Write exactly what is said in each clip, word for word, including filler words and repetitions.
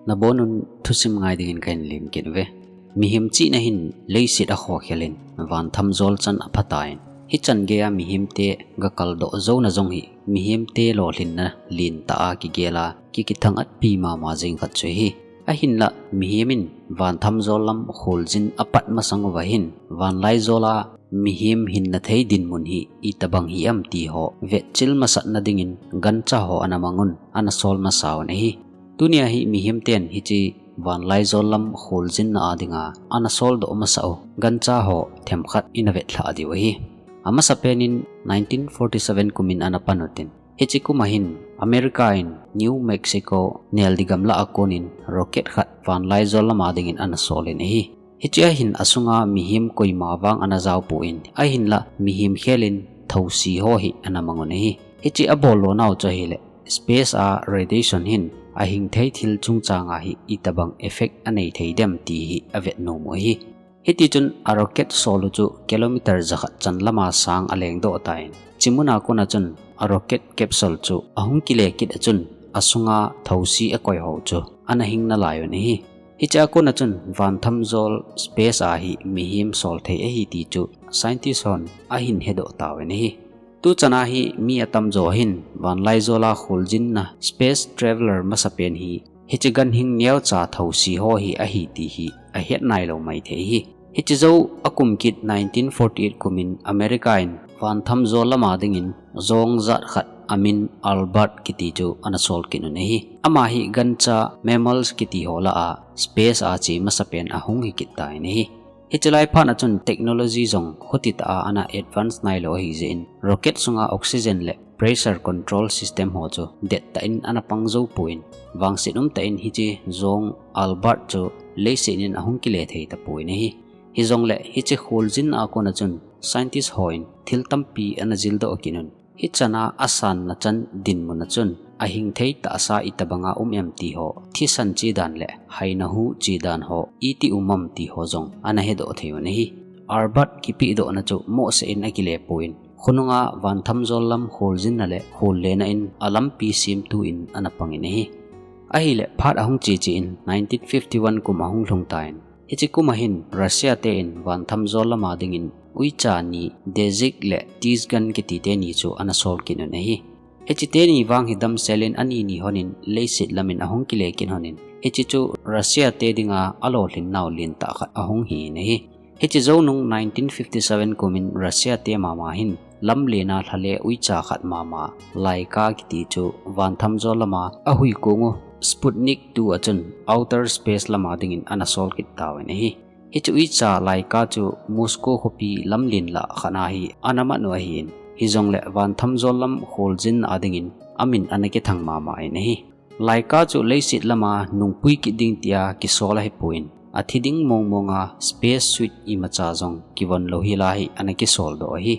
Nabonun thusim ngai dingin kahin lim kit uve. Mihem chihna hin leiset akhokhel in, vanthamjol chan aphatai. Hichan geiya mihemte gakaldoh jouna jong hi, mihemte lolhinna lentah a kigel a, kikithang-atpi mama jing khat chu ahi. Ahinlah, mihem in vanthamjol lam kholjin apat masang uva hin, vanlaijol a mihem hinna thei dinmun hi itobang hi em ti ho vetchil masatna dingin gancha ho ana mang un, ana sol masa un ahi. Tunia hi mihemten hiche vanlaijol lam kholjinna a dinga ana soldoh masa u gancha ho themkhat ina vetlhah diu ahi. Amasapen in nineteen forty-seven kum in ana pan utin, hiche kum a hin America in New Mexico neldi gamlah a kon in rocket khat vanlaijol lam a dingin ana sol in ahi. Hiche a hin asunga mihem koima vang ana jaopoi, ahinlah mihem khel in thousi ho hi ana mang un ahi. Hiche abol lonau chu ahileh, space a radiation hin ahing thei thil chungchang a hi itobang effect anei thei dem ti hi avet nom u ahi. Hitichun a rocket sol u chu kilometer jakhat chan lam a sang alengdoh tan, hiche mun a kon a chun a rocket capsule chu ahung kile kit a chun asunga thousi akoi ho chu ana hing nalai un ahi. Hiche a kon a chun vanthamjol space a hi mihem sol thei ahi ti chu scientist hon ahin hedoh tauvin ahi. Tuchan a hi mi atamjo hin vanlaijol a kholjinna space traveler masapen hi hiche ganhing neocha thousi ho hi ahi ti hi ahet nailou maithei ahi. Hiche jou akum kit nineteen forty-eight kum in America in vanthamjol lam a dingin jong jat khat amin Albert kiti chu ana sol kit un ahi. Ama hi gancha mammals kiti ho lah a space a che masapen ahung hi kit tan ahi. Hiche lai phat a chun technology jong khutitah a ana advance nailou ahijeh in, rocket sunga oxygen le pressure control system ho chu dettah in ana pang joupon, vangset umtah in hiche jong Albert chu leiset in ahung kile thei tapon ahi. Hijongleh hiche kholjin a kon a chun scientist hon thil tampi ana jildoh kit un, hichan a asanna chan dinmun a chun ahing thei tahsa itobang a um em ti ho, thisan che dan le haina hu che dan ho iti um am ti ho jong ana hedoh thei un ahi. Albert kipehdohna chu mohseh in akile pon, khonunga vanthamjol lam kholjinna le khollena in alampi semtu in ana pang in ahi. Ahileh phat ahung che che in nineteen fifty-one kum ahung lhung tan, hiche kum a hin Russia te in vanthamjol lam a dingin uicha ni Dezik le Tizgan kiti teni chu ana sol kit un ahi. Hiche teni vang hi damsel in ani ni hon in leiset lam in ahung kile kit hon in, hiche chu Russia te dinga alolhin nau lentah khat ahung hi in ahi. Hiche jou nung nineteen fifty-seven kum in Russia te mama hin lamlen a lha le uicha khat mama Laika kiti chu vanthamjol lam a ahui kong u Sputnik two a chun outer space lam a dingin ana sol kit tauvin ahi. Hiche uicha Laika chu Moscow khopi lamlen lah khat a hi ana man u ahin, hijongleh vanthamjol lam kholjin a dingin amin ana kithang mama in ahi. Laika chu leiset lam a nungpui kit ding tia kisol ahipon, athi ding mong mong a space suit imacha jong kivon lou hel a hi ana kisoldoh ahi.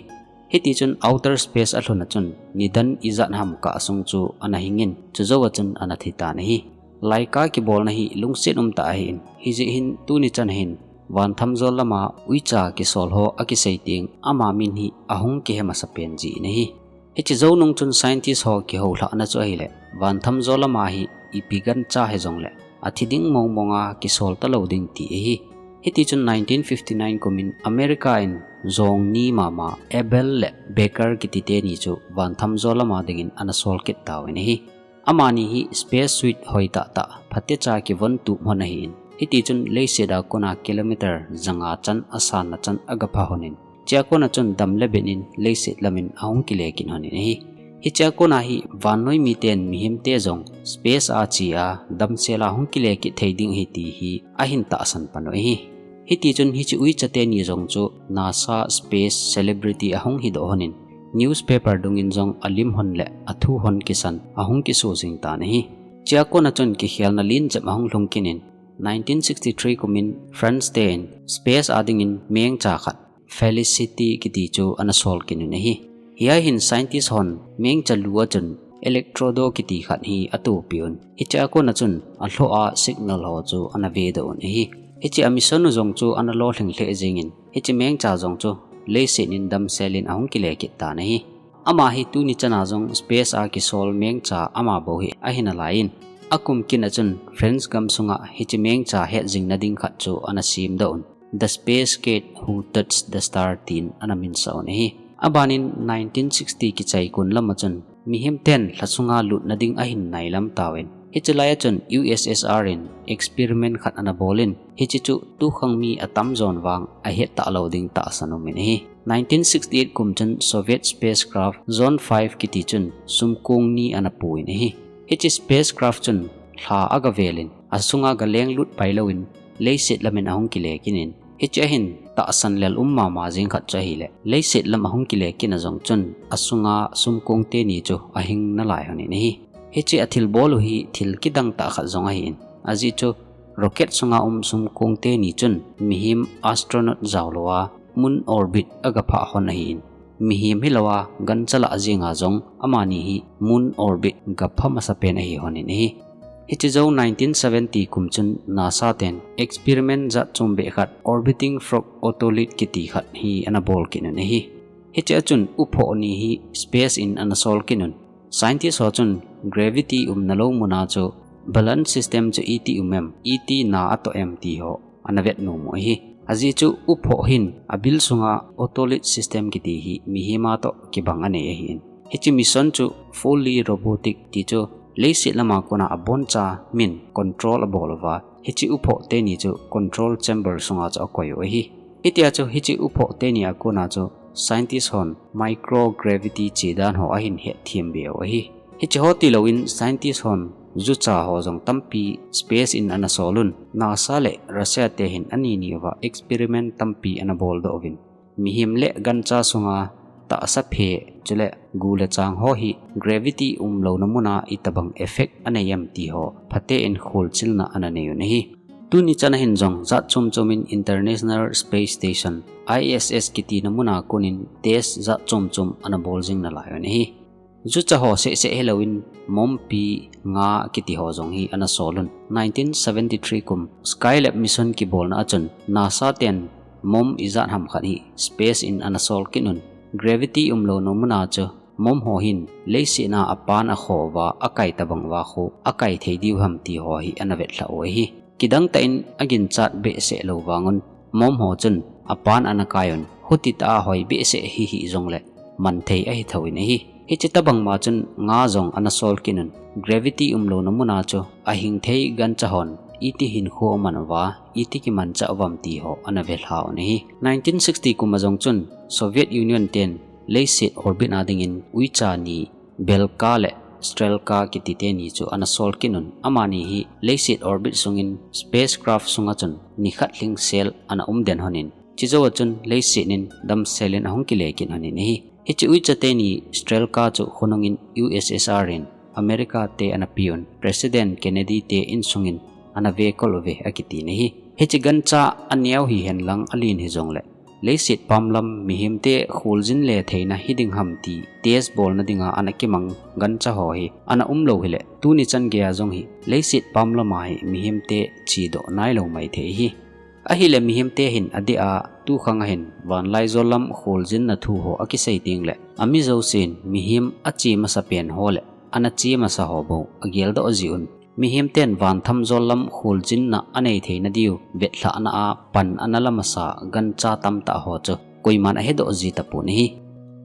Hitichun outer space alhun a chun nidan ijat ham kah sung chu ana hing in, chujou a chun ana thi tan ahi. Laika kibolna hi lungset umtah ahin, hijeh hin tuni chan hin vanthamjol lam a uicha kisol ho akisei teng ama min hi ahung kihe masapen jeh in ahi. Hiche jou nung chun scientist ho kihoulhahna chu ahileh, vanthamjol lam a hi ipi gancha hijongleh athi ding mong mong a kisol talou ding ti ahi. Hitichun nineteen fifty-nine kum in America in jong ni mama Abel le Becker kiti teni chu vanthamjol lam a dingin ana sol kit tauvin ahi. Amani hi space suit hoitah tah phatecha kivon tup hon ahin, hitichun leiset a kona kilometer janga chan asanna chan agapha hon in, hichea kona chun dam le ben in leiset lam in ahung kile kit hon in ahi. Hichea kona hi vannoi miten mihemte jong space a che a damsel a hung kile kit thei ding ahi ti hi ahin tahsan pan u ahi. Hitichun hiche uicha teni jong chu NASA space celebrity ahung hidoh hon in, newspaper dung in jong alim hon le athu hon kisan ahung kiso jing tan ahi. Hichea kona chun kikhelna lenjep ahung lhung kit in, nineteen sixty-three kum in France te in space a dingin mengcha khat Felicity kiti chu ana sol kit un ahi. Hia hin scientist hon mengcha lu a chun electrodo kiti khat hi atopi un, hichea kona chun alhoh a signal ho chu ana vedoh un ahi. Hiche a mission u jong chu ana lolhing lheh jeng in, hiche mengcha jong chu leiset in damsel in ahung kile kit tan ahi. Ama hi tuni chan a jong space a kisol mengcha ama bou hi ahi nalai in, Akum kit a chun French gam sunga hiche mengcha hetjing nading khat chu ana semdoh un, The Space Cat Who Touched the Star tin ana minsah un ahi. Abanin nineteen sixty kichai kon lama chun mihem ten lha sunga lut nading ahin nailam tauvin, hiche laia chun U S S R in experiment khat ana bolin, hiche chu tukhang mi atamjon vang ahet talou ding tahsan umin ahi. Nineteen sixty-eight kum chun Soviet spacecraft Zond five kiti chun sumkong ni ana puin ahi. Hiche spacecraft chun lha agavelin, asunga galeng lut pailouvin, leiset lamin ahung kile kit in, hiche ahin tahsan lel um mama jing khat chu ahile, leiset lam ahung kile kit a jong chun asunga sumkong teni chu ahing nalai honin ahi. Hiche athilbol u hi thil kidang tah khat jong ahin, ajeh chu rocket sunga um sumkong teni chun mihem astronaut jaolouva moon orbit agaphah hon ahin, mihem hilouva gancha lah jenga jong amani hi moon orbit gapha masapen ahi honin ahi. Hiche jou nineteen seventy kum chun NASA ten experiment jat chombeh khat Orbiting Frog Otolith kiti khat hi ana bol kit un ahi. Hiche a chun uphoh ni hi space in ana sol kit un, scientist ho chun gravity umna lou muna chu balance system chu iti um em, iti na atoh em ti ho ana vet nom u ahi. Ajeh chu uphoh hin abil sunga otolith system kiti hi mihema toh kibang anei ahin, hiche mission chu fully robotic ti chu leiset lama kona aboncha min control abol uva, hiche uphoh teni chu control chamber sunga chu akoi u ahi. Hitia chu hiche uphoh teni a kona chu scientist hon microgravity chedan ho ahin hetthem be u ahi. Hiche ho tilouvin scientist hon jucha ho jong tampi space in ana sol un, NASA le Russia te hin ani ni uva experiment tampi ana boldoh uvin, mihem le gancha sunga tahsa phe chule gu le chang ho hi gravity umlouna muna itobang effect anei em ti ho phaten kholchilna ana nei un ahi. Tuni chan a hin jong jat chom chom in International Space Station, I S S, kitina muna konin test jat chom chom ana bol jing nalai un ahi. Jucha ho seh seh hilouvin mompi, nga kiti ho jong hi ana sol un. Nineteen seventy-three kum Skylab mission kibolna a chun NASA ten mom ijat ham khat hi space in ana sol kit un. Gravity umlouna muna chu mom ho hin leiset a apan akho uva akai tobang uva khu akai thei diu ham ti ho hi ana vetlhah u ahi. Kidang tah in aginchat behseh lou vang un, mom ho chun apan ana kai un, hutitah a hoi behseh hihih jongle manthei ahi thouvin ahi. Hiche tobang ma chun nga jong ana sol kit un, gravity umlouna muna chu ahing thei gancha hon iti hinkho aman uva, iti kimanchah uvam ti ho ana velha un ahi. Nineteen sixty kum a jong chun Soviet Union ten leiset orbit a dingin uicha ni Belka le Strelka kiti teni chu ana sol kit un, amani hi leiset orbit sungin spacecraft sunga chun nikhat lhingsel ana umden honin, hiche jou a chun leiset in damsel in ahung kile kit honin ahi. Hiche uicha teni Strelka chu khonungin U S S R in America te ana peun, President Kennedy te insungin ana vekol uve akiti ahi. Hiche gancha aneo hihen lang alen hijongle, leiset pam lam mihemte kholjin le theina hiding ham ti test bolna dinga ana kimang gancha ho hi ana umlou hile, tuni chan geiya jong hi leiset pam lama hi mihemte chedoh nailou maithei ahi. Ahile mihemte hin adeh a tukhang a hin vanlaijol lam kholjinna thu ho akisei tengle, ami jousen mihem ache masapen ho le ana che masa ho bou ageldoh jeh un, mihemten vanthamjol lam kholjinna anei theina diu vetlhahna a pan ana la masa gancha tamtah ho chu koiman ahedoh ji tapon ahi.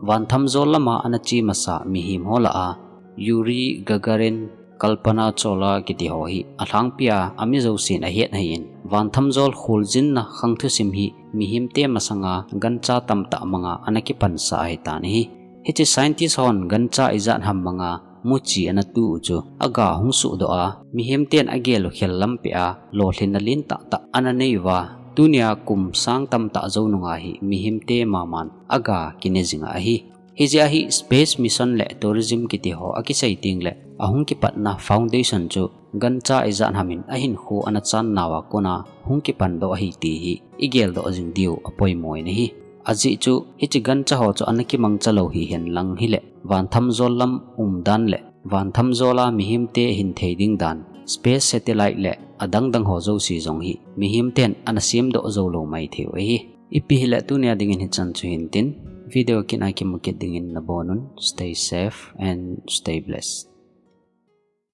Vanthamjol lama ana che masa mihem ho lah a Yuri Gagarin, Kalpana Chawla kiti ho hi alhangpia ami jousen ahet ahin, vanthamjol kholjinna khang thusim hi mihemte masanga gancha tamtah manga ana kipansa ahitan ahi. Hiche scientist hon gancha ijat ham manga muchi ana tu u chu aga hung suhdoh a, mihemten agel u khel lam peh a lolhinna lentah tah ana nei uva, tunia kum sang tamtah jou nunga hi mihemte maman aga kine jinga ahi. Hijeh a hi space mission le tourism kiti ho akisei tengle, ahung kipatna foundation chu gancha ijat hamin ahinkho ana channauva kona hung kipandoh ahi ti hi igeldoh jing diu apoimo in ahi. Ajeh chu hiche gancha ho chu ana kimangcha lou hihen lang hile, vanthamjol lam umdan le vanthamjol a mihemte hinthei ding dan space satellite le adangdang ho jouse jong hi mihemten ana semdoh joulou maithei u ahi. Ipi hile tunia dingin hichan chu hintin, video kit a kimu kit dingin nabonun, stay safe and stay blessed.